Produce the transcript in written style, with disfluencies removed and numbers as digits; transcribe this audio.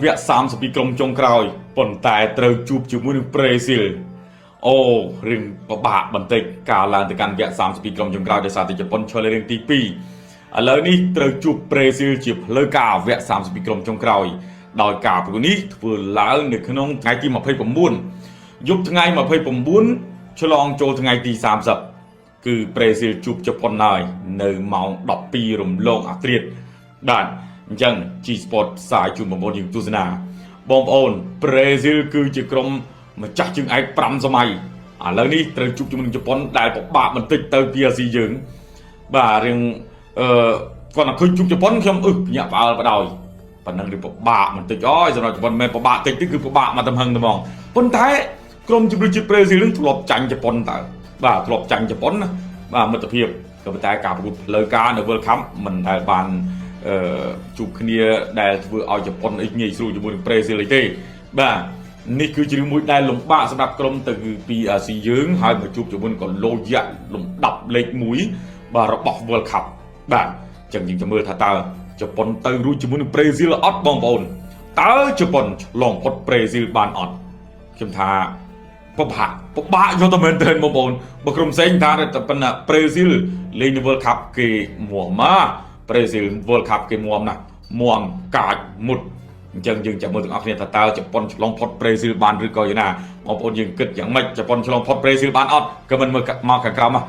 វគ្គ32ក្រុមចុងក្រោយប៉ុន្តែត្រូវជួបជាមួយនឹងប្រេស៊ីលអូរឿងពិបាកបន្តិចការឡើងទៅកាន់វគ្គ32ក្រុមចុងក្រោយដោយសារតែជប៉ុនឈរលើរឿងទី2ឥឡូវនេះត្រូវជួបប្រេស៊ីលជាផ្លូវការវគ្គ32ក្រុមចុងក្រោយដោយការប្រកួតនេះធ្វើឡើងនៅក្នុងថ្ងៃទី29យប់ថ្ងៃ29ឆ្លងចូលថ្ងៃទី30គឺប្រេស៊ីលជួបជប៉ុនហើយនៅម៉ោង12រំលងអាធ្រាត្របាទអញ្ចឹង G Sport ផ្សាយជូនបងប្អូនយើងទស្សនាបងប្អូនប្រេស៊ីលគឺជាក្រុមម្ចាស់ជើងឯក5សម័យឥឡូវនេះត្រូវជួបជាមួយនឹងជប៉ុនដែលពិបាកបន្តិចទៅពីអាស៊ីយើងបាទរឿងអឺគាត់តែឃើញជួបជប៉ុនខ្ញុំអឹសភ្ញាក់ផ្អើលបដ ாய் ប៉ុណ្ណឹងឬពិបាកបន្តិចអើយសម្រាប់ជប៉ុនមិនមែនពិបាកតិចទេគឺពិបាកមកទំហឹងតែហ្មងប៉ុន្តែក្រុមជម្រើសជាតិប្រេស៊ីលនឹងធ្លាប់ចាញ់ជប៉ុនតើបាទធ្លាប់ចាញ់ជប៉ុនណាបាទមិត្តភាពក៏ប៉ុន្តែការប្រកួតផ្លូវការនៅ World Cup មិនដែលបានអឺជួបគ្នាដែលធ្វើឲ្យជប៉ុនអីងាយស្រួលជាមួយនឹងប្រេស៊ីលអីទេបាទនេះគឺជារឿងមួយដែលលំបាកសម្រាប់ក្រុមទៅពីអាស៊ីយើងហើយមកជួបជាមួយនឹងកឡូយៈលំដាប់លេខ1បាទរបស់ World Cup បាទអញ្ចឹងយើងจะមើលថាតើជប៉ុនទៅរួចជាមួយនឹងប្រេស៊ីលអត់បងប្អូនតើជប៉ុនឆ្លងផុតប្រេស៊ីលបានអត់ខ្ញុំថាពិបាកពិបាកយកទៅមែនទែនបងប្អូនបើក្រុមផ្សេងថាតែប៉ុណ្ណាប្រេស៊ីលលេងនៅ World Cup គេមួមកប្រេស៊ីល World Cup គេមួមណាស់មួមកាចមុតអញ្ចឹងយើងចាំមើលទាំងអស់គ្នាថាតើជប៉ុនឆ្លងផុតប្រេស៊ីលបានឬក៏យ៉ាងណាបងប្អូនយើងគិតយ៉ាងម៉េចជប៉ុនឆ្លងផុតប្រេស៊ីលបានអត់ក៏មិនមើលមកខាងក្រោមមក។